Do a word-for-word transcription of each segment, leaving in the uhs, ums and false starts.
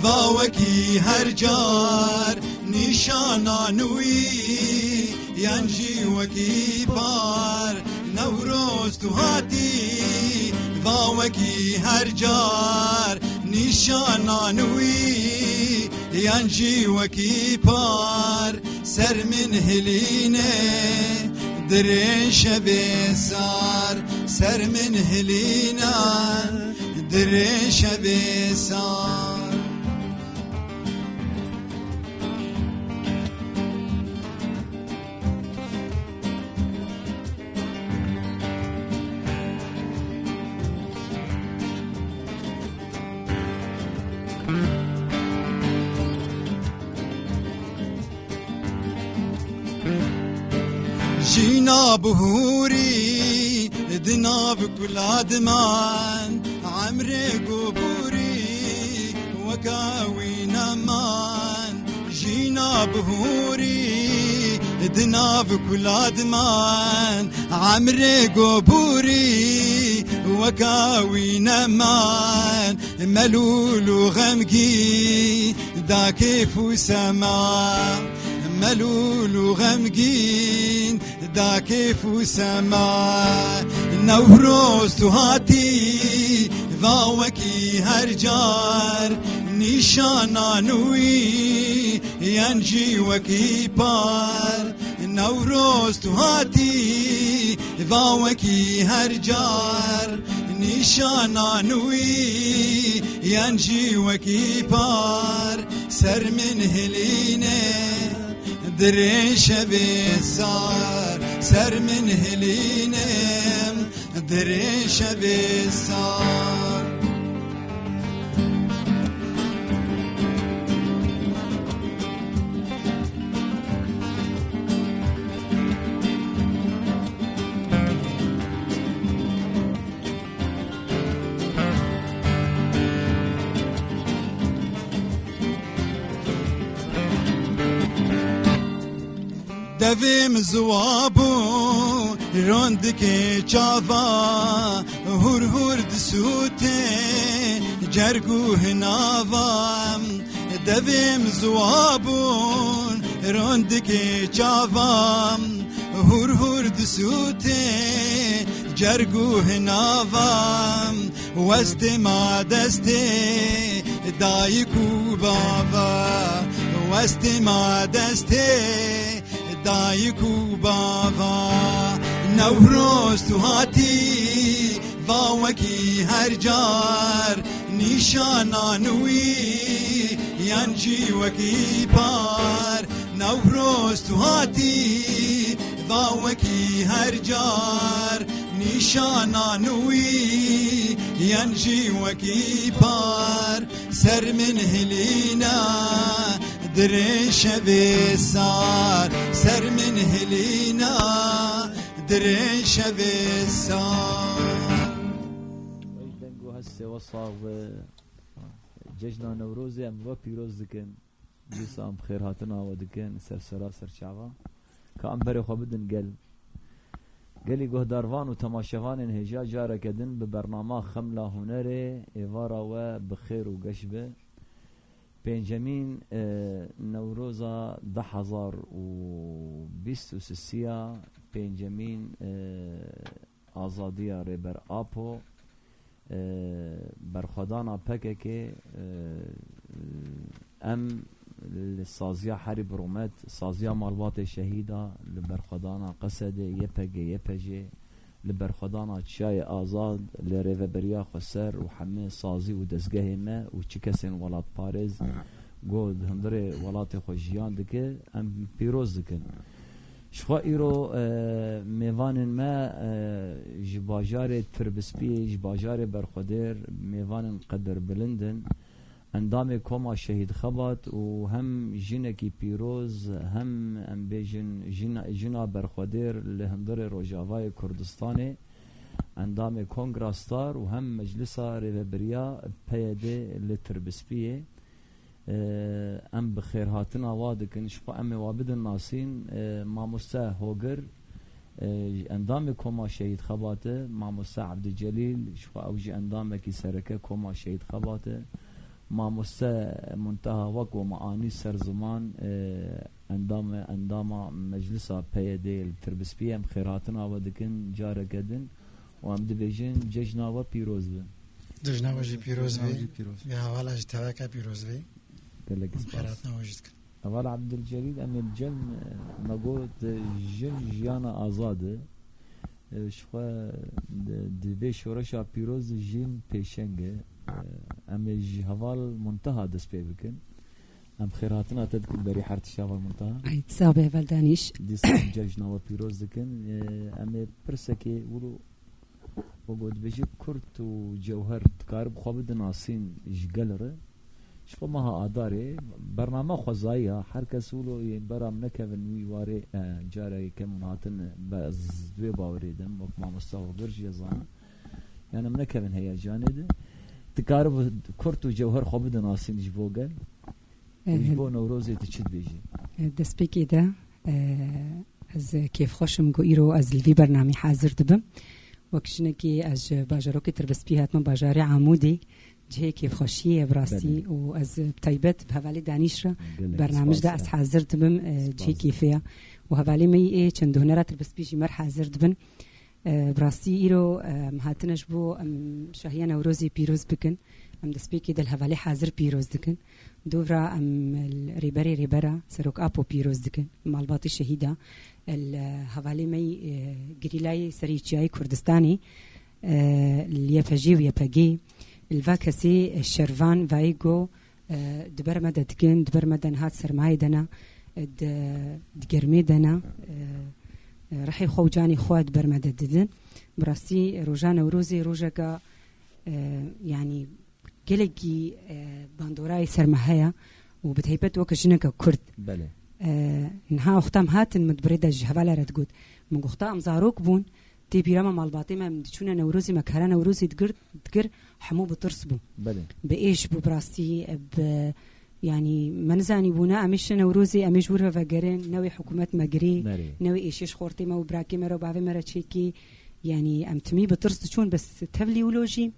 Va wekî her car nîşana nûyî, yan jî wekî par, Newroz tu hatî. Va wekî her car nîşana nûyî, yan jî wekî par, ser min hilîne dirê şevê sar, ser min hilîne dirê şevê sar. Jîna bihûrî di nav kula diman, emrê goborî weka wî neman. Jîna bihûrî di nav kula diman, emrê goborî weka wî neman. Melûl û xemgîn da kêf û sema, melûl û xemgîn da kêf û sema. Newroz tu hatî, va wekî her car nîşana nûyî, yan jî wekî par. Newroz tu hatî, va wekî her car nîşana nûyî, yan jî wekî par. Ser min hilîne dirê şevê sar, ser min hilîne dirê şevê sar. Devêm ziwa bû, ron dike çava, hûr hûr disûte cerg û hinava. Devêm ziwa bûn, ron dike çava, hûr hûr disûte cerg û hinava. Westê ma destê dayik û bava, westê ma destê dayik û bava. Newroz tu hatî, va wekî her car nîşana nûyî, yan jî wekî par. Newroz tu hatî, va wekî her car nîşana nûyî, yan jî wekî par. Ser min hilîna dirê şevê sar, ser min hilîna dirê şevê sar. Ey deng û hestê we sax be. Cejna Newrozê em we pîroz dikin. Dîsa em xêrhatina we dikin ser sera ser çava. Ka em berê xwe bidin gel. Gelî guhdarvan û temaşevanên hêja careke din bi bernama Xemla Hunerê êvara we bi xêr û geş be. Pêncemîn, e, Newroza du hezar û bîst û sisiya, pêncemîn, e, azadiya Rêber Apo, e, berxwedana P K K, e, em li saziya Herî bi rûmet, saziya malbatê şehîda, li berxwedana Qesedê, Y P G, Y P J, li berxwedana Çiyayê Azad, li Rêveberiya Xweser û hemê sazî û dezgehê me û çi kesên welatparêz ku di hundirê welatê xwe jiyan dike, em pîroz dikin. Jixwe îro, e, mêvanên me, e, ji bajarê Tirbispiyê, ji bajarê Berxwedêr, mêvanên qedirbilind in. Endamê Koma Şehîd Xebat û hem jinekî pîroz, hem em bêjin jina, jina Berxwedêr li hundirê Rojavayê Kurdistanê, endamê Kongra Star û hem Meclisa Rêvebiriya P Y D li Tirbispiyê. E, em bi xêrhatina wa dikin, jixwe em ê wa bidin nasîn. E, Mamoste Hogir, e, endamê Koma Şehîd Xebat e, Mamoste Ebdîcelîl, jixwe ew jî endamekî sereke Koma Şehîd Xebat e. Mamoste Munteha, wek we me anî ser ziman, e, endam, endama meclisa P Y D'ê li Tirbispiyê, em xêrhatina we dikin careke din û em dibêjin cejna we pîroz be. Cejna we jî pîroz be. Cejna we jî pîroz be. Ya hevala jî teveke pîroz be. Gelek spas. Xêrhatina we jî dikin. Heval Abdülcelîl, em ê li cem, e, me got, e, jin jiyana azad e. E, ji xwe di, di vê şoreşa pîroz de jin pêşeng e. E, em ê ji heval Munteha dest pê bikin. Em xêrhatina te dikin berî her tişt heval Munteha. Ey, sax be heval Danîş. Dîsa em cejna we pîroz dikin. E, em ê pirsekê wilo Wek dibêjî kurt û cewher dikarib xwe bidin asîn ji gel re. Ji xwe meha Adarê bername xwezayî ya, her kes wilo yên bera em nekevin wî warê, e, careke min hatin be, ez di wê bawerê de me, wek mamosta Hogir jî ez zanim. Yani em nekevin heyecanê de. Dikarib kurt û cewher xwe bidin asîn ji bo gel. Û ji bo Newrozê tu çi dibêjî? Destpêkê de, e, ez kêfxweş im ku îro ez li vî bernamî hazir dibim. Wek jinekê ez ji bajarokê Tirbespî hatime bajarê Amûdê. Cihê kêfxweşiyê ye bi rastî. Belê. Û ez bi taybet bi hevalê Danîş re Gelek bernamij de spas ez e. hazir dibim, e, Spas cihê e. kêfê ye. Û hevalê me yê çend hunera Tirbespî jî me re hazir dibin. E, bi rastî îro, e, em hatine ji bo em şahiya Newrozê pîroz bikin. Em destpêkê de li hevalê hazir pîroz dikin. Dûv re em li rêberê rêbera Serok Apo pîroz dikin. Malbatê şehîda. Li hevalê me yî, e, gerîlayê serê çiyayê Kurdistanê, e, li Y P G û Y P G, li va kesê, e, şervan vayê go, e, di ber me de dikin, di ber me de niha di sermayê de ne, e, di, di germê de ne, e, e, rihê xwe û canê xwe di ber me de didin. Bi rastî roja Newrozê rojeke, e, yanî gelekî, e, bandorayê ser me heye û bi taybet weke jineke Kurd. Belê. E, niha wexta em hatin min di birê de ji hevala re digot. Min got, wexta em zarok bûn, tê bîra me malbatê me, em diçûne Newrozê, me kara Newrozê digir, digir, hemû bi tirs bû. Belê. Bi êş bû bi rastî, bi, yanî me nizanîbû ne em ê şine Newrozê, em ê ji wir ve vegerin, ne wê hikûmet me girê, Nerê. ne wê êşê ji xortê me û birakê me re û bavê me re çêkê. Yanî em timî bi tirs diçûn, bes tevlî wilo jî,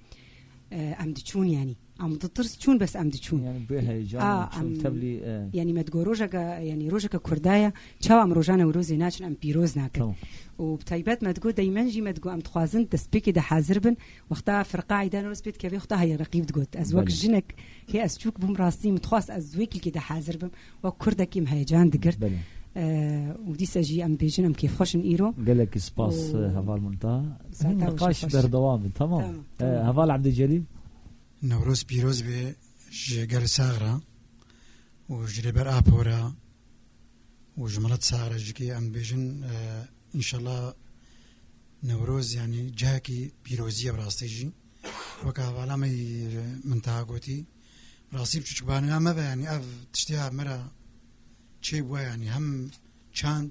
e, em diçûn yanî. Em bi tirs çûn, bes em diçûn. Yani bi heyecan A, çûn em, tevlî, e. yani me digo rojeke, yani rojeke Kurda ye, çawa em roja Newrozê naçin, em pîroz nakin. Tamam. Û bi taybet me digo, deymen jî me digo, em dixwazin destpêkê de hazir bin. Wexta firqa Eyda Newroz pê dikeve, wexta heye reqîb digot. Ez wek Belê. jinek, hê ez çûk bûm rastî, min dixwast ez wê kilkê de hazir bim. Wek Kurdekî min heyecan digirt. Belê. E, û dîsa jî em bêjin, em kêfxweş in îro. Gelekî spas, Û e, heval Munteha. Zaten Niqaş wişe xweş. berdewam bin, tamam. Tamam, E, tamam. Heval Abdülcelîl. Newroz pîroz be ji gel sax re û ji Rêber Apo re û ji milet sax re jikê em bêjin, e, înşallah Newroz yanî cihekî pîrozî ye bi rastî jî. Weke hevala me yî Munteha gotî, bi rastî bi çûçikbaniya me ve yanî ev tiştiya me re çêbûye yanî hem çand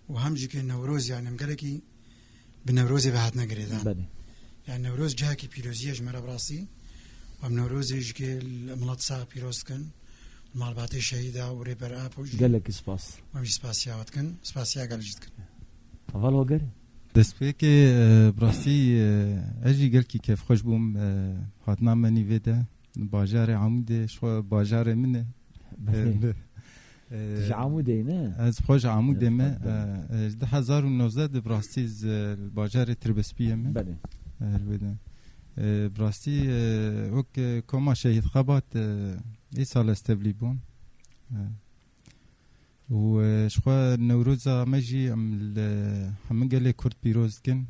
û hem jî ke Newroz, yani em gelekî bi Newrozê ve hatine girêdan. Belê. Yani Newroz cihekî pîrozî ye ji me re bi rastî. Em Newrozê jî ke li milet sax pîroz dikin. Malbatê şehîda û Rêber Apo jî. Gelekî spas. Em jî spasiya we dikin. Spasiya gel jî dikin. Heval Hogir. Destpêkê, e, bi rastî, e, ez jî gelkî kêfxweş bûm, e, hatina me nîvê de. Bajarê Amûdê, ji xwe bajarê min e. Belê. E, Tu ji Amûdê yî, ne? Ez xwe ji Amûdê Evet, me. belê. E, e, ji du hezar û nozdeh de bi rastî ez, e, li bajarê Tirbespiyê me. Belê. E, li wê de. E, bi rastî, e, wek, e, koma Şehîd Xebat, e, îsal ez tevlî bûm. E, û, e, ji xwe Newroza me jî em li hemû gelê Kurd pîroz dikin.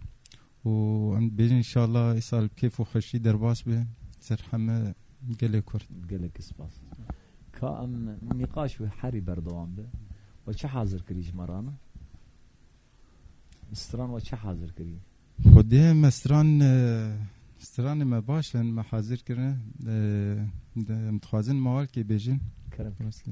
û em dibêjin înşallah îsal bi kêf û xweşî derbas be ser heme gelê Kurd. Gelekî spas. Ka em nîqaş wê herî berdewam be. We çi hazir kirî ji me re ne? Stran we çi hazir kirî? Xwedê me stran, e, stranê me baş in, me hazir kirin. E, de, em dixwazin mawalkê bêjin. Kerem. Rastî.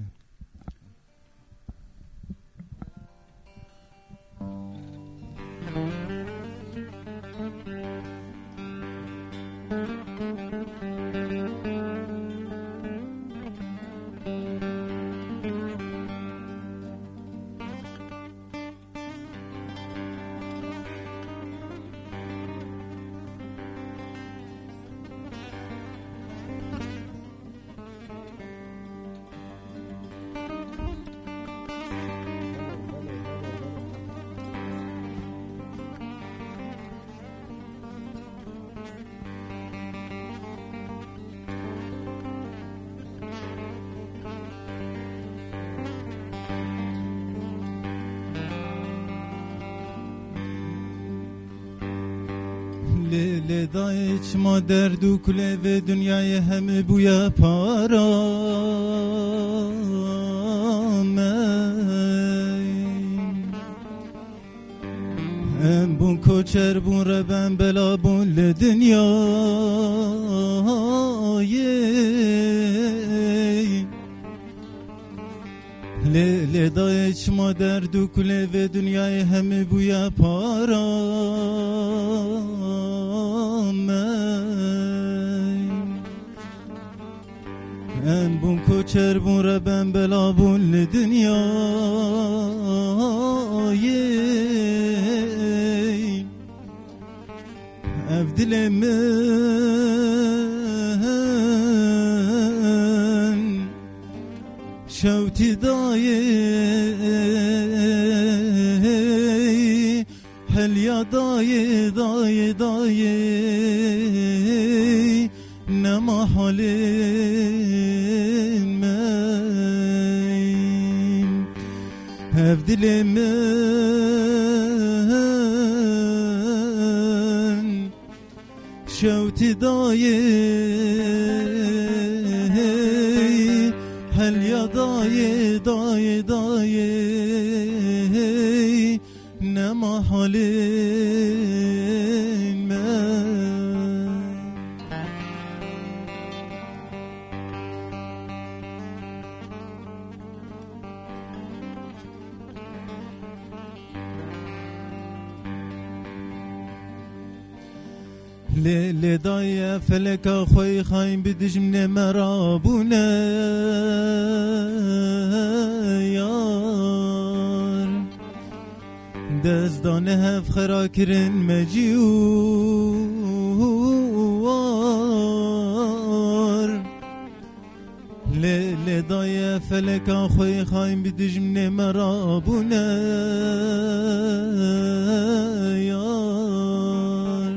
Lê dayê çima derd û kulê vê dinyayê hemî bûye para me. Em bûn koçer bûn, reben bela bûn li dinyayê. Lê, lê dayê çima derd û kulê vê dinyayê hemî bûye para me. Em bûn koçer bûn, reben bela bûn li dinyayê. Ev dilê min şewtî dayê, heliya dayê, dayê, dayê, nema halên me. Ev dilê min şewtî dayê, heliya dayê, dayê, dayê, nema halên me. Lê, lê daye feleka xwe yî xayîn bi dijminê me rabûne yar. Dest dane hev xera kirin me cî û war. Lê, lê daye feleka xwe yî xayîn bi dijminê me rabûne yar.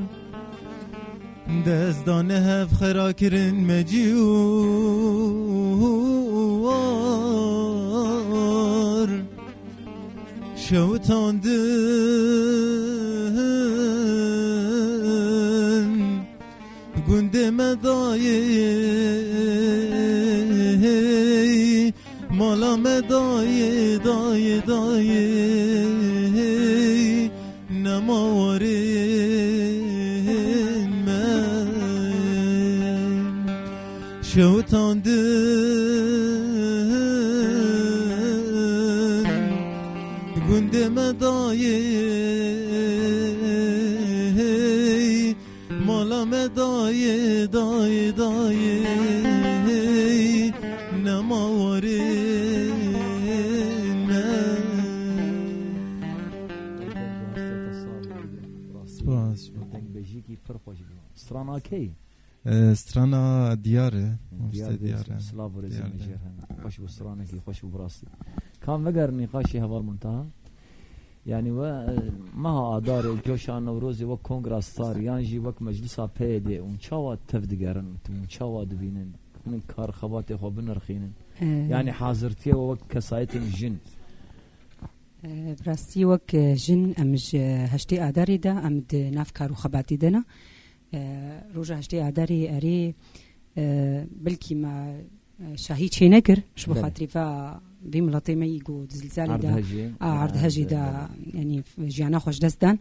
Dest dane hev xera kirin me cî û war. Şewitandin gundê me dayê, mala me dayê, dayê, dayê, nema warên me. Şewitandin gundê me dayê, mala me dayê, dayê, dayê, nema warên me. Spas. Dengbêjîkî pir xweş bû. Strana key? E, strana Diyar e. Diyar Mamoste Diyar e. Silav û rêzê Diyar min e. Jê re hene. Xweş bû stranekî, xweş bû bi rastî. Kam veger nîqaşê heval Munteha? Yani we, e, meha Adarê, coşa Newrozê wek Kongra Star yan jî wek Meclisa P Y D hûn çawa tev digerin, hûn çawa dibînin? Hûn kar xebatê xwe binirxînin? E, Yani hazirtiyê we wek kesayetên jin? E, bi rastî wek, e, jin em ji heştê Adarê de em di nav kar û xebatê de ne. E, roja heştê Adarê erê, e, belkî me, e, şahî çênekir, ji bo Belê. xatirî va vê miletê me yî ku di zilzalê de, Erdhejê. a, erdhejê de, Belê. yanî jiyana xwe ji dest dan.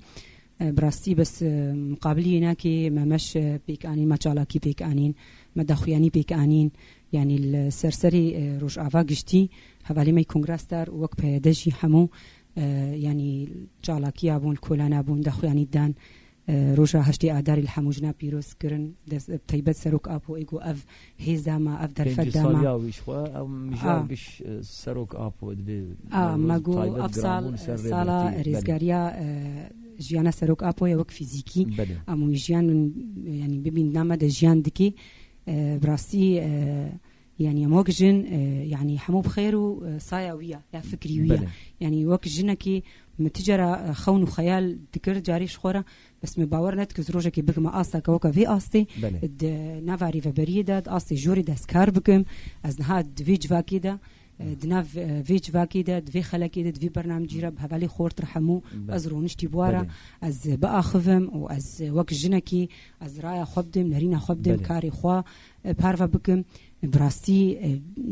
E, bi rastî bes, e, muqabilî nakê me meş, e, pêk anîn, me çalakî pêk anîn, me daxuyanî pêk anîn. Yanî li ser serê, e, Rojava giştî, hevalê me yî Kongra Star û wek P Y D jî hemû, e, yanî çalakiya bûn, li kolana bûn, daxuyanî dan. E, roja heştê Adarê li hemû jina pîroz kirin. Dest, bi taybet Serok Apo ê ku ev hêza me, ev derfet Pêncî da me. saliya wî ji xwe, ew mijar A. giş, e, Serok Apo divê A, Newroz me got taybet ev sal, giranbûn ser sala rêbertî. Belê. rêzgariya, e, jiyana Serok Apo ye wek fîzîkî. Belê. Em wî jiyan, yanî bibîn di nav me de jiyan dikê. E, bi rastî, e, yanî em wek jin, e, yanî hemû bi xêr û, e, saya wî ya, ya fikrî wî ya. Belê. Yanî wek jinekî min ti cara, e, xewn û xeyal dikir carê ji xwe re, bes min bawer nedikir ez rojekê bigime asta ke weke vê astê, Belê. di nava rêveberiyê de, di astê jorê de ez kar bikim, ez niha di vê civakê de, E, di nav, e, vê civakê de, di vê xelekê de, di vê bernamecî re bi hevalê xort re hemû Belê. ez roniştî bi wa re. Belê. Ez biaxivim û ez wek jinekî ez raya xwe bidim, nerîna xwe bidim, Belê. karê xwe, e, parve bikim. Bi rastî, e,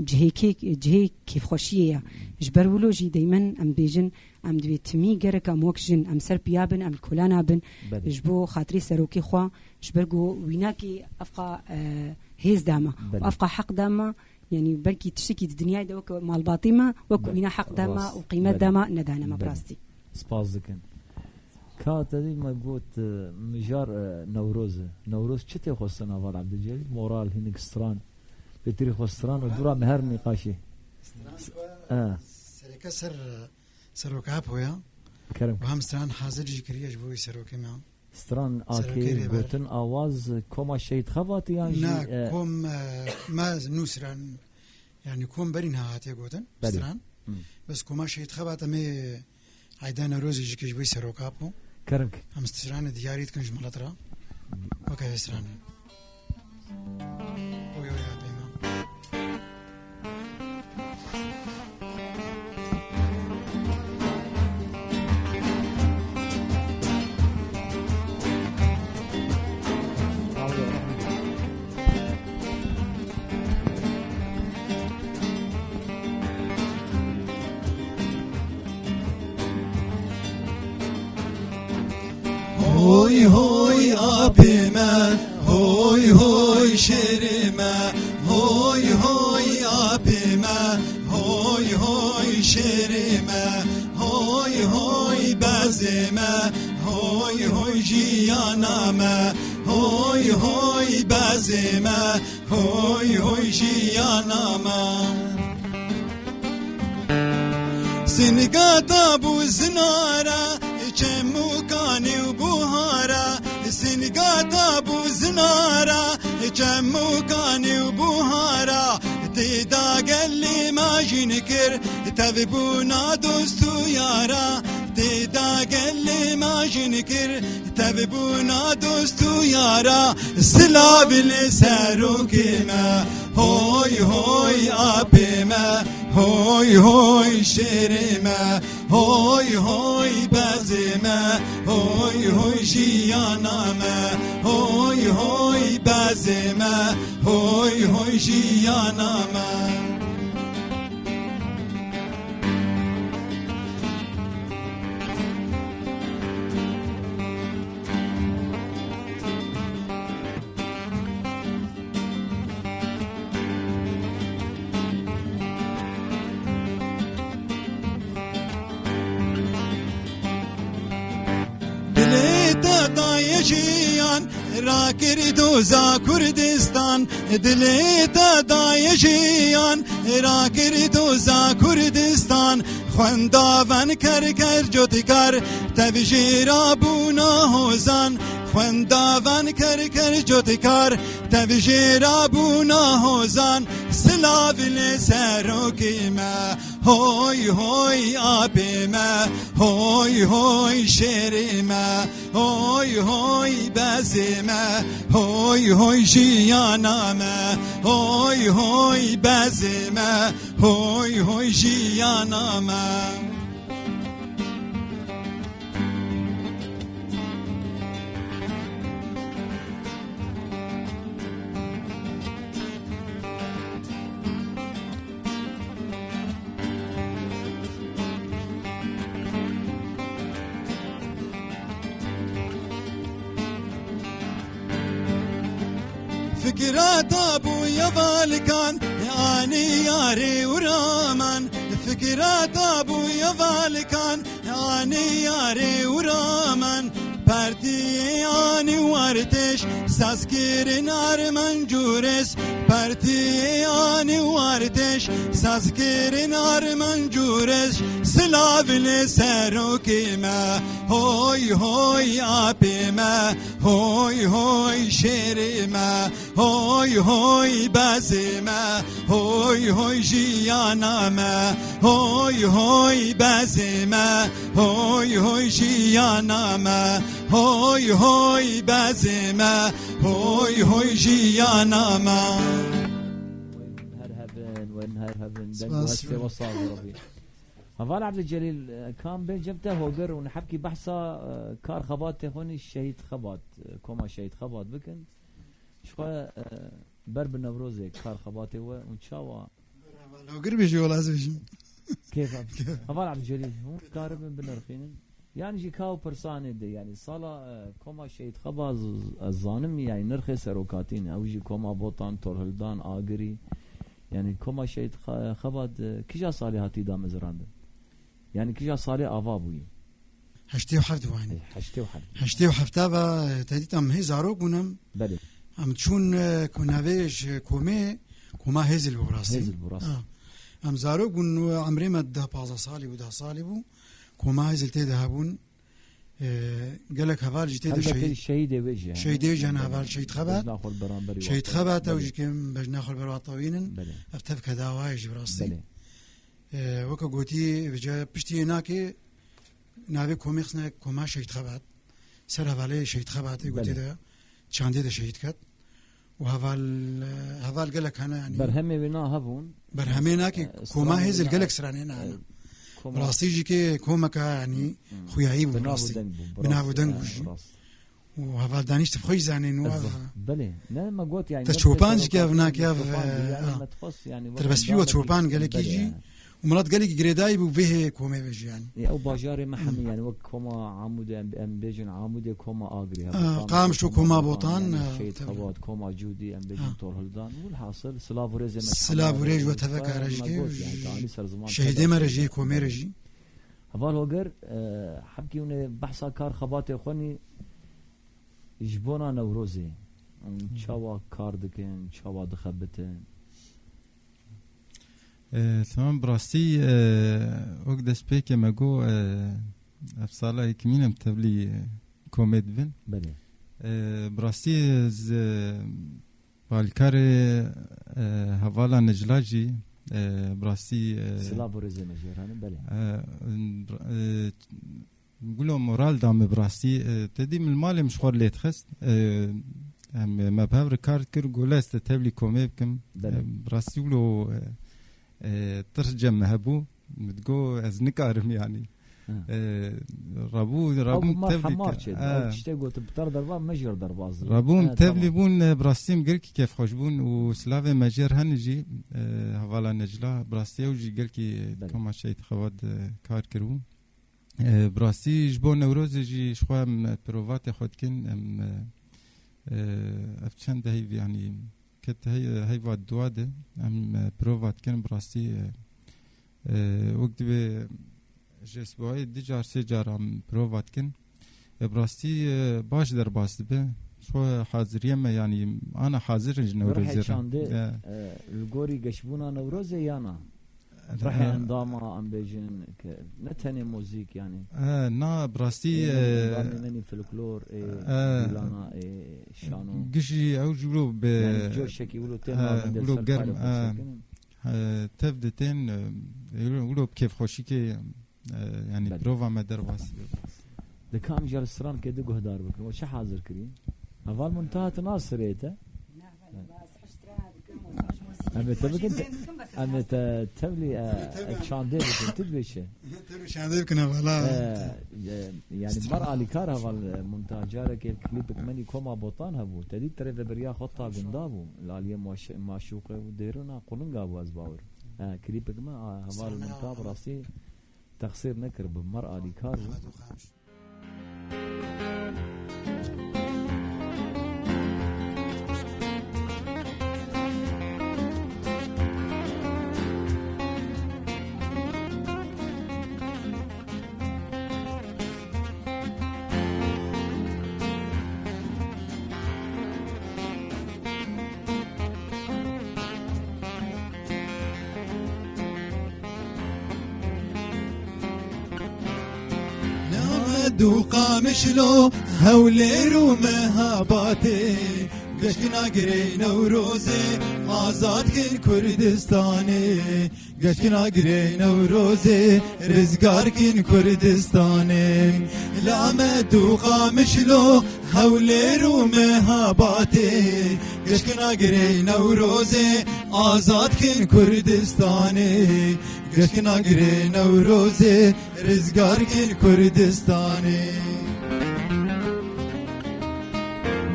cihê kê-, cihê kêfxweşiyê ye. Ji ber wilo jî deymen em bêjin, em divê timî gerek em wek jin, em ser piya bin, em li kolana bin. Belê. Ji bo xatirê serokê xwe, ji ber ku wînakî evqa, e, hêz dama, Belê. evqa heq dama, yanî belkî tiştekî di dinyayê de wek malbatî me, wek Be-, wîna heq dema rast, û qîmet belê. dema nedane me bi Belê. rastî. Spas dikin. Ka te dî me got, e, mijar, e, Newroz e. Newroz çi tê xwestin heval Ebdulcelîl? Moral, hinek stran. Pêtirî xwe stran û dûra me her nîqaşê. Stran S-, xwe e. sereke ser, e, Seroka Apo ya. Kerem. Û hem stran hazir jî kiriye ji bo wî serokê me. Stran Serokê akê rêber. gotin awaz koma Şehîd Xebatî yan jî, Na, e, kom, e, me nû stran, yani kom berî niha hatiye gotin, Belê. stran. Hı. Bes koma Şehîd Xebat em ê Eyda Newrozê jî kê ji bo wî Seroka Apo. Kerem ki. Em stranê diyarî dikin ji milet re. Weke vê stranê. Oy, oy, apê me. Hoy hoy apê me, hoy hoy şêrê me, hoy hoy apê me, hoy hoy şêrê me, hoy hoy bezê me, hoy hoy jiyana me, hoy hoy bezê me, hoy hoy jiyana me. Singata bû zinara, çemûkanê û buhara, singata bû zinara, çemûkanê û buhara, tê da gelê me jîn kir, tevbûna dost û yara, tê da gelê me jîn kir, tevbûna dost û yara, silav li serokê me, hoy hoy apê me, hoy hoy şêrê me, hoy hoy bezê me, hoy hoy jiyana me, hoy hoy bezê me, hoy hoy jiyana me. Dilê te daye jiyan, rakir doza Kurdistan. Dilê te daye jiyan, rakir doza Kurdistan. Xwendaven ker ker cotikar, tev jêra bûna hozan. Xwendaven ker ker cotikar, tev jêra bûna hozan. Silav li serokê me, hoy hoy apê me, hoy hoy şêrê me, hoy hoy bezê me, hoy hoy jiyana me, hoy hoy bezê me, hoy hoy jiyana me. Fikira te bûye valikan, anî yarê û raman. Fikira te bûye valikan, anî yarê û raman. Partiyê anî wartêş, sazkirin arman cûres. Partiyê anî wartêş, sazkirin arman cûres. Silav li serokê me, hoy hoy apê me, hoy hoy şêrê me, hoy hoy bezê me, hoy hoy jiyana me, hoy hoy bezê me, hoy hoy jiyana me, hoy hoy bezê me, hoy hoy jiyana me. Her hev Bin, wen her hebin, deng û Spas, hestê we saz Rabbî. Heval Ebdulcelîl, e, kam bên cem te hogir û hebkî behsa, e, kar xebatê xwe nî Şehîd Xebat, e, koma Şehîd Xebat bikin. Ji xwe, e, ber bi Newrozê kar xebatê we û çawa? Heval hogir bêjî wela ez bêjim. Kêfa. Heval Ebdulcelîl, hûn karibin binirxînin? Yani jî ka û pirsanê de, yani sala, e, koma Şehîd Xebat, ez zanim, yani nirxê serokatî ne. Ew jî koma Botan, Torhildan, Agirî. Yani koma Şehîd Xe-, Xebat, e, kîja salê hatî damezrandin? Yani kîja salê ava bûyî? Heştê û heft wanî. E, heştê û heft. Heştê û heft va, e, te dît em hê zarok bûn em. Belê. Em çûn, e, ku navê ji komê, koma Hêzil bû rastî. Hêzil bû, rast. Ha. Em zarok bûn, emrê me deh pazdeh salî bû, deh salî bû. Koma Hêzil tê de hebûn. E, gelek heval jî tê de Helbetî şehîd. Şehîdê wê jî hene. Şehîdê jî hene heval Şehîd Xebat. Bejna xwe li beramberî Şehîd Xebat, ew jî kêm bejna xwe li ber wa tewînin. Belê. Ev tevke dawayê jî bi rastî. Belê. E, weke gotî, vêca piştî yê nakê navê komê xistine koma Şehîd Xebat. Ser hevalê Şehîd Xebatê gotî Belê. De çandê de şehîd ket. Û heval, heval gelek hene, yani. Berhemê wê na hebûn. Berhemê nakê E, koma stranê Hêzil wê na gelek stranê na e, hene. Koma Rastî jî kê komeka, yani, Hmm. xuyayî bû, Bi nav û rastî. Deng bû, bi Bi nav û rastî, deng e, bû jî. Rast. Û hevaldanî ji te bi xwe jî zanîn û Ez ev. Belê. Ne, me got, yani, Ev nirxê çopan jî ki ev serokatî, nakê ev, çopan bû, e, yani, ha. Me dixwest, yani, wek Tirbespî we endamekî çopan gelekî Belê, jî. yani. Û milet gelekî girêdayî bû vê hê komê ve jî, yani. Ya, ew bajarê me hemî, yani, wek koma Amûdê, em, em bêjin Amûdê koma Agirî, hebe Ha, Qamişlo Qamişlo koma koma Botan, Botan, yani, ha, Şehîd tabii. Xebat, koma Cûdî, em bêjin Ha. Torhildan. Wilhasil, silav û rêzê me Silav û rêz we teveka me re jî got, kê, yani, ji tanî ser ziman şehîdê me re jî, komê re jî. Heval Hoger, e, hebkî hûn ê behsa kar xebatê xwe nî ji bona Newrozê. Hûn Hı. çawa kar dikin, çawa dixebitin? E, tamam, bi rastî, e, wek destpêkê me got, e, ev sala yekemîn em tevlî, e, komê dibin. Belê. E, bi rastî ez, e, bi alîkarê, e, hevala Necla jî, e, bi rastî, e, Silav û rêzê me jê re hene, belê. e, e, Gulo moral da me bi rastî, e, te dî min li malê min ji xwe lê dixist. E, em, me bi hev re kar dikir, gule ez te tevlî komê bikim. Belê. E, bi rastî wilo, e, e, tirs cem me hebû. Min digo ez nikarim yani. Ha. E, rabû, Ew rabûn mar tevlî hemar ke-, çê, e. Ew tiştê gotin, pitar derva, me jî derbaz dibin. Rabûn Ha, tevlî tamam. bûn, e, bi rastî em gelkî kêfxweş bûn û silavê me jê re hene jî, e, hevala Necla, bi rastî ew jî gelkî Belê. koma Şehîd Xebat, e, kar kiribû. E, bi rastî ji bo Newrozê jî ji xwe em, e, provatê xwe dikin. Em, e, e, ev çend heyv, yanî ket hey-, heyva dua de em, e, prova dikin. Bi rastî, e, e, wek divê ji esbuayê du car sê car em prova dikin. E, bi rastî, e, baş derbas dibe. Ji xwe haziriye me, yanî ana hazir in ji Newrozê re. Rihê çandê, E. e, li gorî geşbûna Newrozê ya na? Rihê endama, em bêjin, ke ne tenê muzîk, yani. E, na, bi rastî, Ê, e, endamê me nî folklor, ê, e, dîlana, ê, şano. Gişî ew ji wilo be, Yani, coşekî wilo tê e, navê de wilo ser germ, xwe e, sekin. E, tev de tên, e, wilo, wilo bi kêfxweşîkê, e, yani, Belê. prova me derbas. Dika em ji li strankê du guhdar bikin. We çi hazir kirî? Heval Muntaha, tu nas sirê te? Em ê te bikin, te, em ê te tevlî, e, çandê bikin, tu dibê çi? Tevlî çandê bikin, hevala. E, e, yani mar alîkar heval, e, Muntaha, carekê klîpek me nî koma Botan hebû. Te dît, rêveberiya xwe ta gunda bû. Li aliyê maş-, maşûqê û dêrina qulinga bû, ez bawer. E, klîpek me, a, heval Muntaha bi rastî texsîr nekir, bi mar alîkar bû. Named û Qamişlo, Hewlêr û Mehabatê, geşkina girê Newrozê, azad kin Kurdistanê. Geşkina girê Newrozê, rizgar kin Kurdistanê. Lamed û Qamişlo, Hewlêr û Mehabatê, Geşkina girê Newrozê, azad kin Kurdistanê. Geşkina girê Newrozê, rizgar kin Kurdistanê.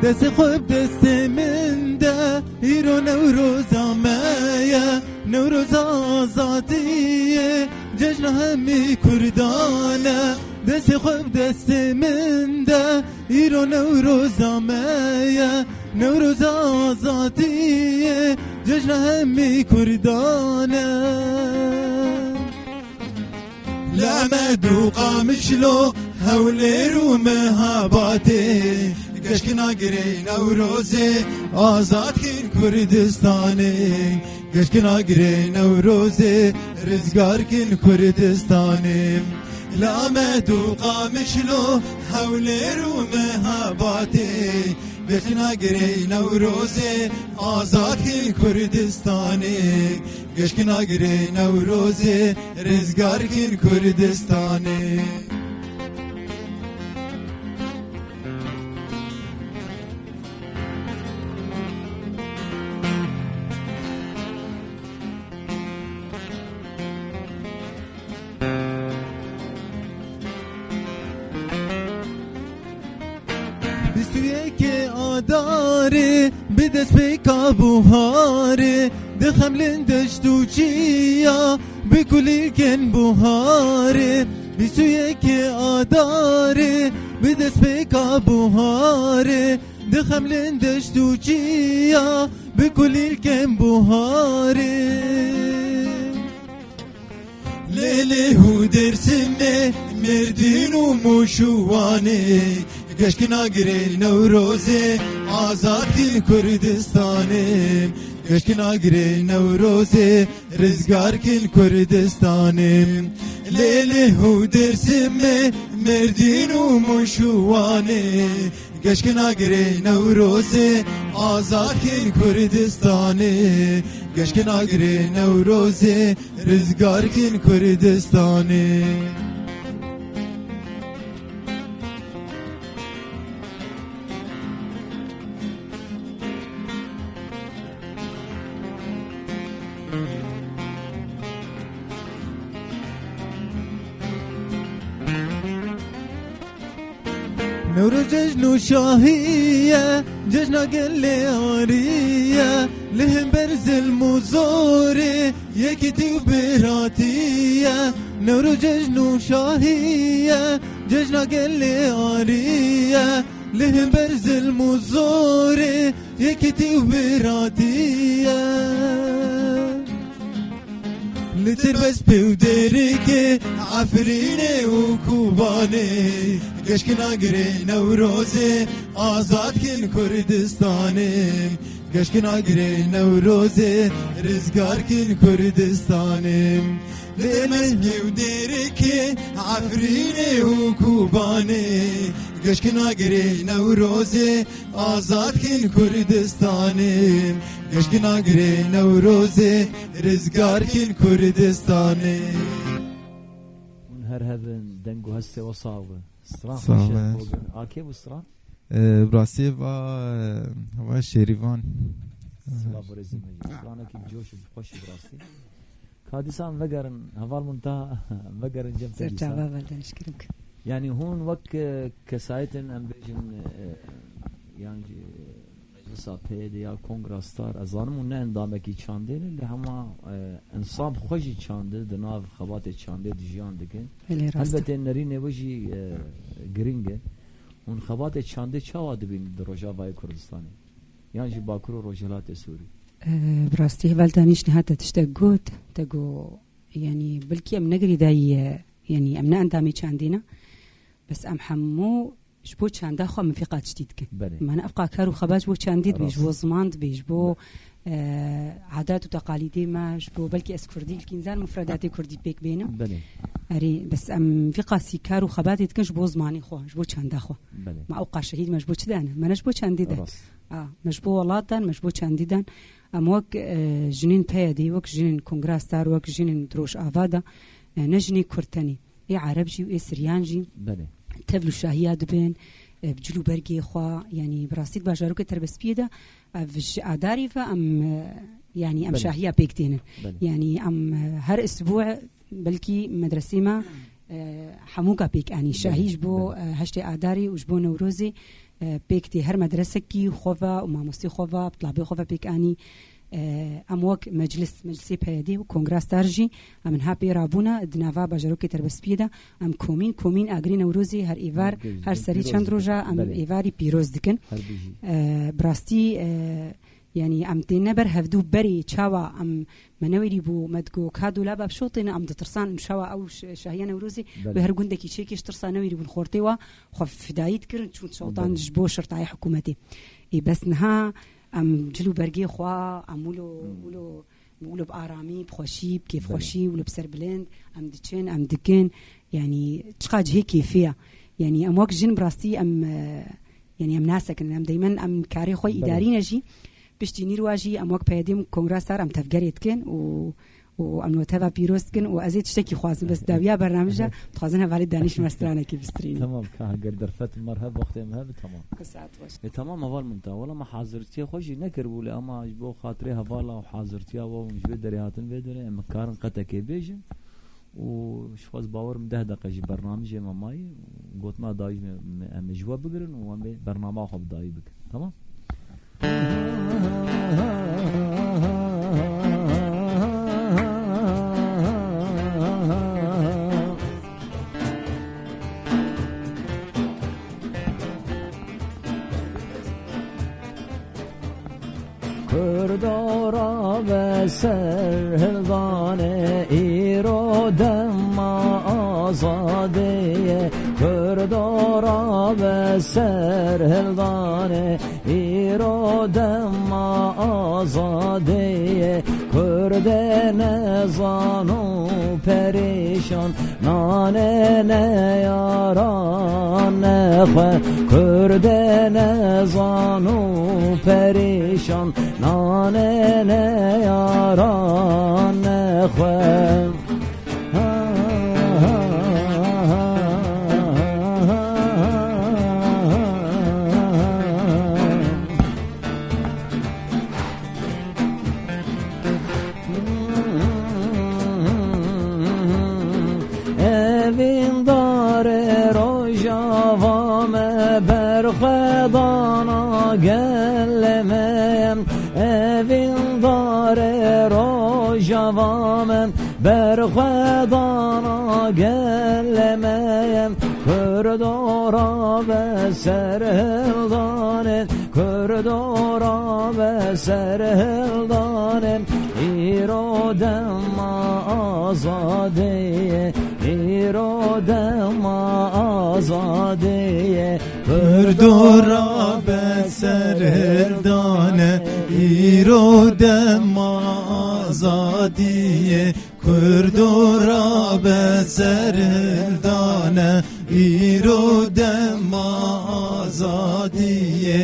Destê xwe bi destê min de, îro Newroza me ye, Newroza azadiyê, cejna hemî Kurdan e. Destê xwe bi destê min de, îro Newroza me ye, Newroza azadiyê, cejna hemî Kurdan e. Li Emed û Qamişlo, Hewlêr û Mehabatê, geşkina girê Newrozê, azad kin Kurdistanê. Geşkina girê Newrozê, rizgar kin Kurdistanê. Li Emed û Qamişlo, Hewlêr û Mehabatê, geşkina girê Newrozê, azad kin Kurdistanê. Geşkina girê Newrozê, rizgar kin Kurdistanê. Bîst û yekê Adarê, bi destpêka buharê, dixemlin deşt û çiya, bi kulîlkên buharê. Bîst û yekê Adarê, bi destpêka buharê, dixemlin deşt û çiya, bi kulîlkên buharê. Lê Lêlê û Dêrsimê, Mêrdîn û Mûş û Wanê, geşkina girê Newrozê, azad kin Kurdistanê. Geşkina girê Newrozê, rizgar kin Kurdistanê. Lê Lêlê û Dêrsimê, Mêrdîn û Mûş û Wanê, geşkina girê Newrozê, azad kin Kurdistanê. Geşkina girê Newrozê, rizgar kin Kurdistanê. Newroz cejn û şahî ye, cejna gelê arî ye, li hember zilm û zorê, yekîtî û biratî ye. Newroz cejn û şahî ye, cejna gelê arî ye, li hember zilm û zorê, yekîtî û biratî ye. Li Tirbespê û Dêrikê, Efrînê û Kobanê, geşkina girê Newrozê, azad kin Kurdistanê. Geşkina girê Newrozê, rizgar kin Kurdistanê. Li Tirbespê û Dêrikê, Efrînê û Kobanê, geşkina girê Newrozê, azad kin Kurdistanê. Geşkina girê Newrozê, rizgar kin Kurdistanê. Hûn her hebin, deng û hestê we sax be. Stran Sağ xweş e, olun. Bogdan. A kê bû stran? Ee, bi rastî va, va Şêrîvan. Silav û rêzê me jî. Stranekî coş û xweş û bi rastî. Ka dîsan vegerin, heval Munta, vegerin cem te dîsan. Serçava velden şkirim ki. Yani hûn wek, e, kesayetên, em bêjin, e, yan jî meclisa P Y D ya Kongra Star, ez zanim hûn ne endamekî çandê ne, lê hema, e, ensam xwe jî çandê, di nav xebatê çandê de jiyan dikin. Belê, rast e. Helbetê nerînê we jî, e, giring e. Hûn xebatê çandê çawa dibînin di Rojavayê Kurdistanê? Yan jî Bakur û Rojhilatê Sûrî? E, bi rastî heval Danîş niha te tiştek got, te got, yanî belkî em ne girêdayî ye, yanî em ne endamê çandê ne. Bes em hemû ji bo çanda xwe min vî qas tiştî dikin. Belê. Mane ev qas kar û xebat ji bo çandî dibê, ji bo ziman dibê, ji bo, e, adat û teqalîdê me, ji bo belkî ez kurdî, ilkî nizan mufredatê kurdî pêk bênim. Belê. Erê, bes em vî qasî kar û xebatê dikin ji bo zimanê xwe, ji bo çanda xwe. Belê. Me ew qas şehîd me ji bo çi dane? Me ne ji bo çandî de. Rast. A, me ji bo welat dan, me ji bo çandî dan. Em wek, e, jinên P Y D, wek jinên Kongra Star, wek jinên Rojava de, e, ne jinê Kurd tenê. Ê Ereb jî û ê Siryan jî Belê. Tevl û şahiya dibin, e, bi cil û bergê xwe, yanî bi rastî di bajarokê Terbespiyê de, ev ji Adarî ve em, e, yanî em Belê. şahiya pêk tênin. Belê. Yanî em, e, her isbû belkî medresê me, e, hemûka pêk anî. Şahî Belê, ji bo, belê. e, heştê Adarî û ji bo Newrozê, e, pêk tê. Her medresekî xwe ve û mamostê xwe ve, bi tilabê xwe ve pêk anî. E, em wek meclis, meclisê P Y D û Kongra Star jî, em niha pê rabûne di nava bajarokê Terbespiyê de, em komîn, komîn agirê Newrozê her êvar, Her gel-, her serî pîroz çend dikin. roja em Belê. êvarî pîroz dikin. Her bijî. E, bi rastî, e, yanî em têne ber hevdû berê çawa em me newêrî bû, me digo ka dolaba bişotêne, em ditirsan, em şawa ew ş-, şahiya Newrozê Belê. wê her gundekî çêkê ji tirsa newêrî bûn xortê wa, xwe fidayî dikirin, çûn şewtan Belê. ji bo şirtayê hikûmetê. Ê bes niha em cil û bergê xwe, em wilo, Hmm. wilo, wilo bi aramî, bi xweşî, bi kêfxweşî, Belê. wilo bi serbilind, em diçin, em dikin. Yanî çiqa cihê kêfê ye. Yanî em wek jin bi rastî em, e, yanî em nasekin, em deymen em karê xwe Belê. îdarî ne jî. Piştî nîrwa jî em wek P Y D û Kongra Star em tevgerê dikin û, û em li teva pîroz dikin û ez ê tiştekî xwazim, bes dawiya bernamij de dixwazin hevalê Danîş me stranekî bistirînin. Tamam, ka ger derfet mar hev, wextê me hev, tamam. Ku saet baş. E, tamam, heval Munta. Wela me hazirtiye xwe jî nekiribû lê ama ji bo xatirê hevala û hazirtiya we hûn ji vê derê hatin vê derê, em karin qetekê bêjin. Û ji xwe ez bawer im deh deqe jî bernamijê me mayî. Gotina dayî me, me, em ê ji we bigirin û em ê bernama xwe bi dayî bikin. Tamam? Kurdo rabe serhildane, îro dema azadeye. Kurdo rabe serhildane, îro dema azadeye. Kurdê nezan û perîşan, nanê neyaran nexwe. Kurdê nezan û perîşan, nanê neyaran nexwe. Evîndarê rojava me, berxwedana gelê me. Evîndarê rojava me, berxwedana gelê me. Kurdo rabe serhildane, Kurdo rabe serhildane, îro dema azadeye, îro dema azadeye. Kurdo rabe serhildane, îro dema azadeye. Kurdo rabe serhildane, îro dema azadiyê.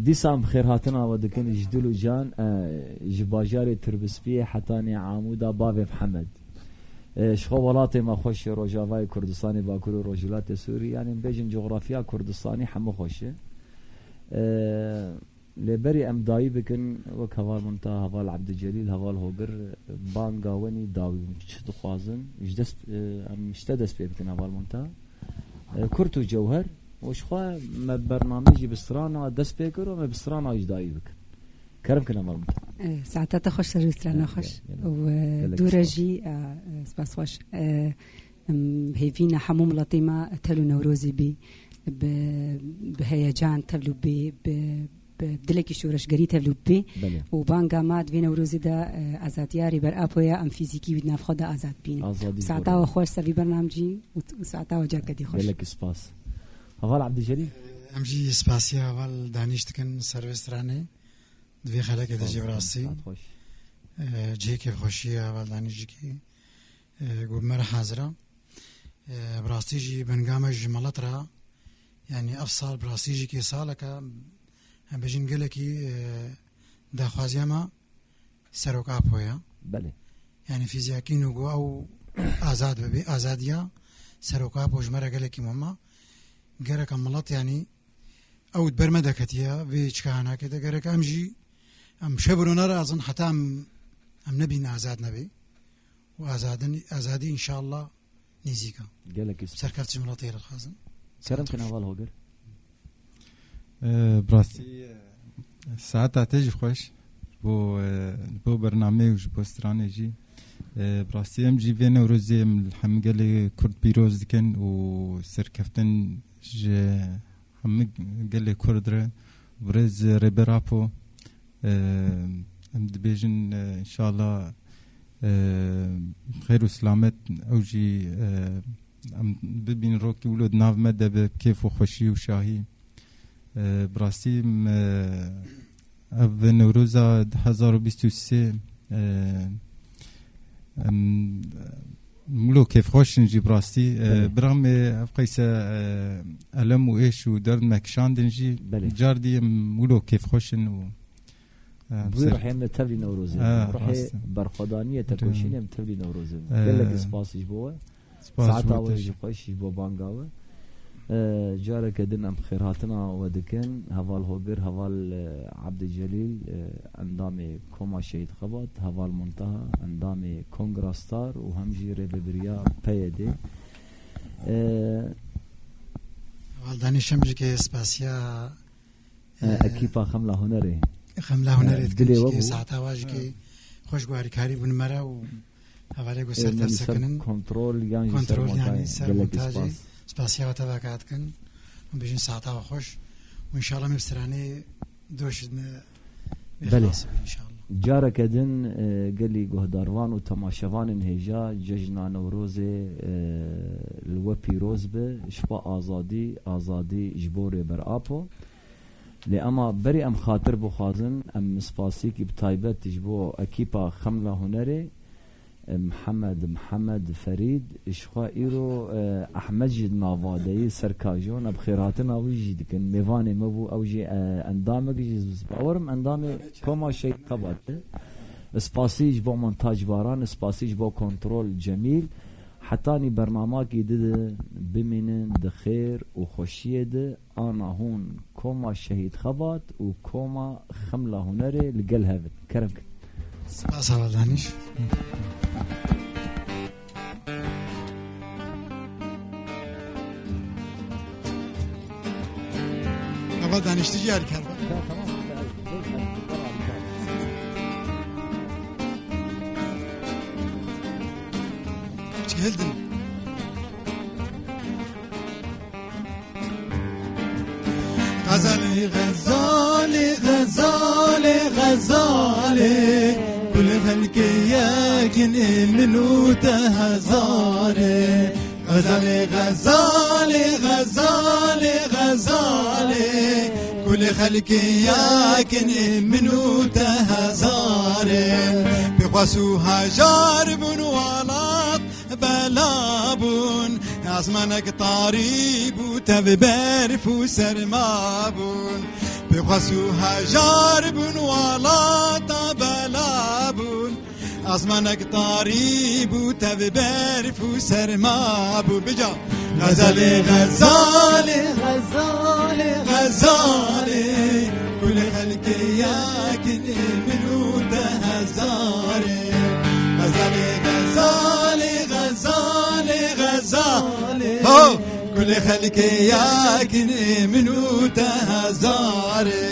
Dîsan bi xêrhatina we dikin ji dil û can, e, ji bajarê Tirbispiyê hetanî Amûda bavê Mihemed. E, ji xwe welatê me xweş e, Rojavayê Kurdistanê, Bakur û Rojhilatê Sûrî, yanî bêjin coxrafya Kurdistanê hemû xweş e. E, Lê berî em dayî bikin, wek heval Munta, heval Ebdulcelîl, heval Hogir, banga wenî dawî bin. Çi dixwazin? Ji dest, e, em ji te dest pê bikin, heval Munta. E, kurt û cewher, û ji xwe me bernamê jî bi strana dest pê kir û me bi strana jî dayî bikin. Kerem kin, heval Munta. E, saeta te xweş, ser û strana xweş. Gelek, gelek. Û, e, Gelek dû re spas. jî, e, e, spas xweş. E, Em, hêvî ne hemû miletê me tevlû Newrozê bê, bi, bi heyecan tevlû bê, bi, bi dilekî şoreşgerî tevlû bê. Belê. Û banga me di vê Newrozê de, e, azadiya Rêber Apoya em fîzîkî wî di nav xwe de azad bînin. Azadî Saeta zor e. we xweş, ser vî bernamcî û, û saeta we carke dî xweş. Gelek spas. Heval Ebdîcelîl? Em jî spasiya heval Danîş dikin ser vê stranê. Di vê xelekê de jî bi rastî, Saet xweş. e, cihê kêfxweşî ye heval Danîş jî kî. E, ku me re hazir e. E, bi rastî jî binga me ji milet re, yanî ev sal bi rastî jî kê saleke, em bêjin gelekî, e, daxwaziya me Serok Apo ye. Belê. Yanî fîziyakî nû ku ew azad bibe, azadiya Serok Apo ji me re gelekî muhim e. gereka milet, yanî ew di ber me de ketiye, vê çika hanakê de gerek em jî, em şev û rona razin heta em, em nebîn azad nebê. Û azadin-, azadî înşallah nêzîk e. Gelekî spas. Serkeftin ji miletê re dixwazin. Kerem kin heval Hogir. Ee, bi rastî, e, saeta te jî xweş bo, e, bo bernameyê û ji bo stranê jî. Ee, bi rastî em jî vê Newrozê em li hemî gelê Kurd pîroz dikin û serkeftin ji hemî gelê Kurd re, birêz Rêber Apo, e, em dibêjin, e, înşallah, e, xêr û silamet ew jî, e, em bibînin rokî wilo di nav me de bi kêf û xweşî û şahî. E, bi rastî, em, e, ev Newroza du hezar û bîst û sê, e, em, wilo kêfxweş in jî bi rastî. E, Belê. Bira me ev qeyse, e, elem û êş û derd me kişandin jî, Belê. Car dî em wilo kêfxweş in û, e, Bi wî ser- ruhê em li tevlî Newrozê E, bin. Ruhê rast e. Berxwedaniyê, Rast. Tekoşînê em tevlî Newrozê bin. E, Gelekî spas ji bo we. Spas Saeta ji we we te jî jî. Xweş ji bo banga we. E, careke din em xêrhatina we dikin. Heval Hogir, heval, e, Abdülcelîl, e, endamê Koma Şehîd Xebat, heval Muntaha, endamê Kongra Star û hem jî rêvebiriya P Y D. E, Heval Danîş, em jî ke spasiya, e, e, ekîpa Xemla Hunerê. Xemla Hunerê E, dikin, dilê we jî ke bû. Saeta wa jî ke xweş guhdarîkarî bûn me re û hevalê ku Ê, ser me li ser tevsekinin. Kontrol yan jî ser Kontrol montaj. Yanî ser Gelekî montajê. Spas. Spasiya we tevaka dikin. Hûn bijîn saeta we xweş. Û înşallah me bi stranê doş me Belê. Xelas bin înşallah. Careke din, e, gelî guhdarvan û temaşevanên hêja cejna Newrozê, e, li we pîroz be. Ji xwe azadî, azadî ji bo Rêber Apo. Lê ema berî em xatir bixwazin, em spasîkî bi taybet ji bo ekîpa Xemla Hunerê, e, Mihemed, Mihemed Ferîd, ji xwe îro, e, Ehmed jî di nava de yî, ser kajon, em xêrhatina wî jî dikin. Mêvanê me bû, ew jî, e, endamek jî, ez bawer im endamê Koma Şehîd Xebat e. Spasî ji bo montaj Baran, spasî ji bo kontrol Cemîl. Hetanî bernamakî dide bimînin di xêr û xweşiyê de. Ana hûn Koma Şehîd Xebat û Koma Xemla Hunerê li gel hev in. Kerem kin. Spas, heval Danîş. Heval Danîş, tu jî harîkar be. Ya, tamam. Çi hildin? Xezalê, xezalê, xezalê, xezalê. Kulê xelkê yekin ê min û te hezarê. Xezalê, xezalê, xezalê, xezalê. Kulê xelkê yekin ê min û te hezarê. Pêxwas û hejar bûn welat bela bûn, ezmanek tarî bû, tev berf û serma bûn. Pêxwas û hejar bûn, welata bela bûn, ezmanek tarî bû, tev berf û serma bû. Bica. Xezalê, xezalê, xezalê, xezalê, kulê xelkê yekin ê min û te hezarê. Xezalê, xezalê, xezalê, xezalê. Ho! Kulê xelkê yekin ê min û te hezarê.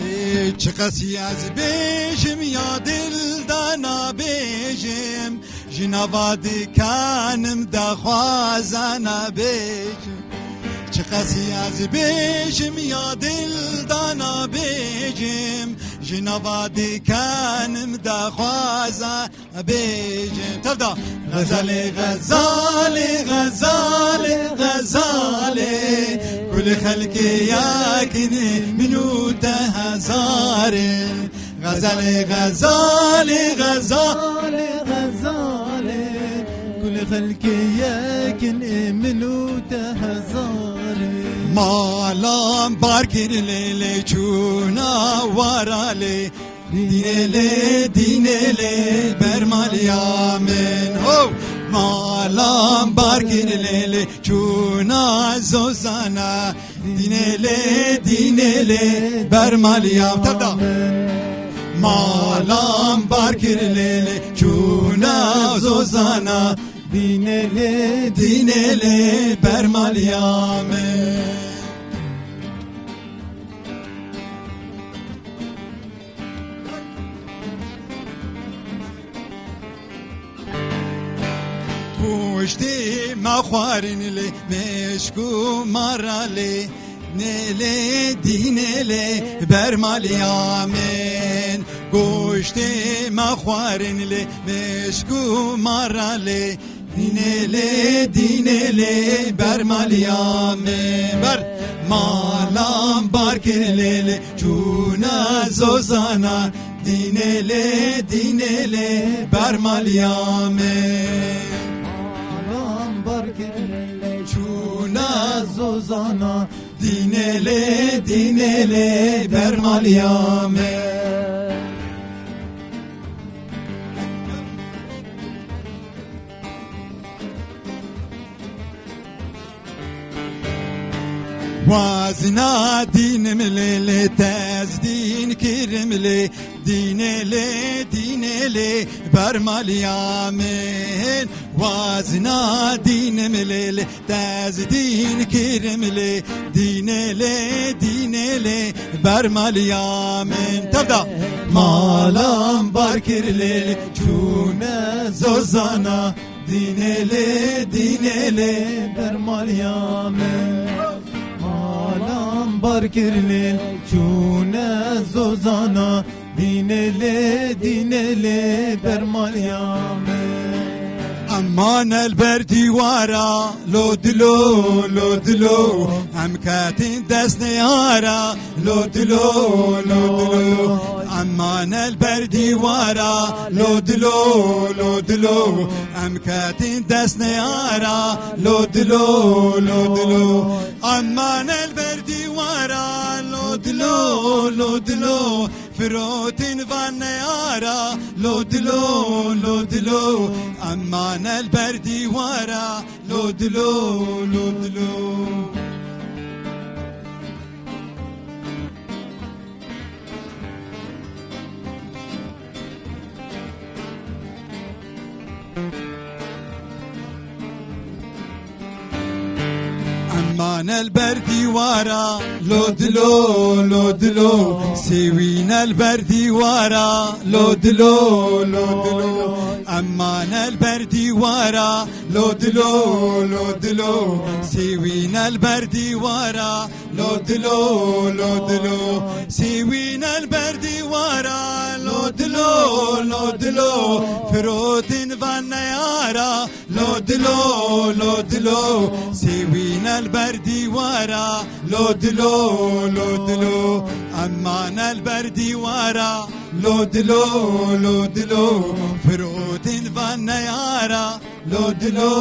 Ê, çiqas ez bêjim ya dil da nabêjim, ji nava dikanim daxwaza nabêjim. Çiqas ez bêjim ya dil da nabêjim, ji nava dikanim daxwaza bêjim. Tevda. Xezalê, xezalê, xezalê, xezalê, kulê xelkê yekin ê min û te hezarê. Xezalê, xezalê, xezalê, xezalê, Xelkê yekin ê min û te hezarê. Malan bar kir lê lê çûna wara lê. Dînê lê, dînê lê, ber maliya min. Ho! Malan bar kir lê lê çûna zozana. Dînê lê, dînê lê, ber maliya. Tevda. Malan bar kir lê lê çûna zozana. Dînê lê, dînê lê, ber maliya min. Puştî me xwarin lê, mêşk û mara lê. Nê lê, dînê lê, ber maliya min. Goştê me xwarin lê, mêşk û mara lê. Dînê lê, dînê lê, ber maliya min. Ber malan bar kir lê lê, çûna zozana. Dînê lê, dînê lê, ber maliya min. Malan bar kir lê lê, çûna zozana. Dînê lê, dînê lê, ber maliya min. Wazina dînim lê lê, tez dîn kirim lê. Dînê lê, dînê lê, ber maliya min. Wazina dînim lê lê, tez dîn kirim lê. Dînê lê, dînê lê, ber maliya min. Tevda. Malan bar kir lê lê, çûne zozana. Dînê lê, dînê lê, ber maliya min. Malan bar kir lê, çûne zozana. Dînê lê, dînê lê, ber maliya min. Eman el ber dîwara, lo dilo, lo dilo. Em ketin dest neyara, lo dilo, lo dilo. Eman el ber dîwara, lo dilo, lo dilo. Em ketin dest neyara, lo dilo, lo dilo. Eman el ber dîwara, lo dilo, lo dilo. Firotin van neyara, lo dilo, lo dilo. Eman el ber dîwara, lo dilo, lo dilo. Eman el ber dîwara, lo dilo, lo dilo. Sêwîn el ber dîwara, lo dilo, lo dilo. Eman el ber dîwara, lo dilo, lo dilo. Sêwîn el ber dîwara, lo dilo, lo dilo. Sêwîn el ber dîwara, lo dilo, lo dilo. Firotin van neyara, lo dilo, lo dilo. Sêwîn el ber dîwara, lo dilo, lo dilo. Eman el ber dîwara, lo dilo, lo dilo. Firotin van neyara, lo dilo,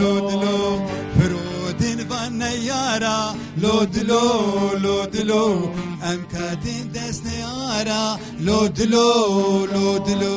lo dilo. Firotin van neyara, lo dilo, lo dilo. Em ketin dest neyara, lo dilo, lo dilo.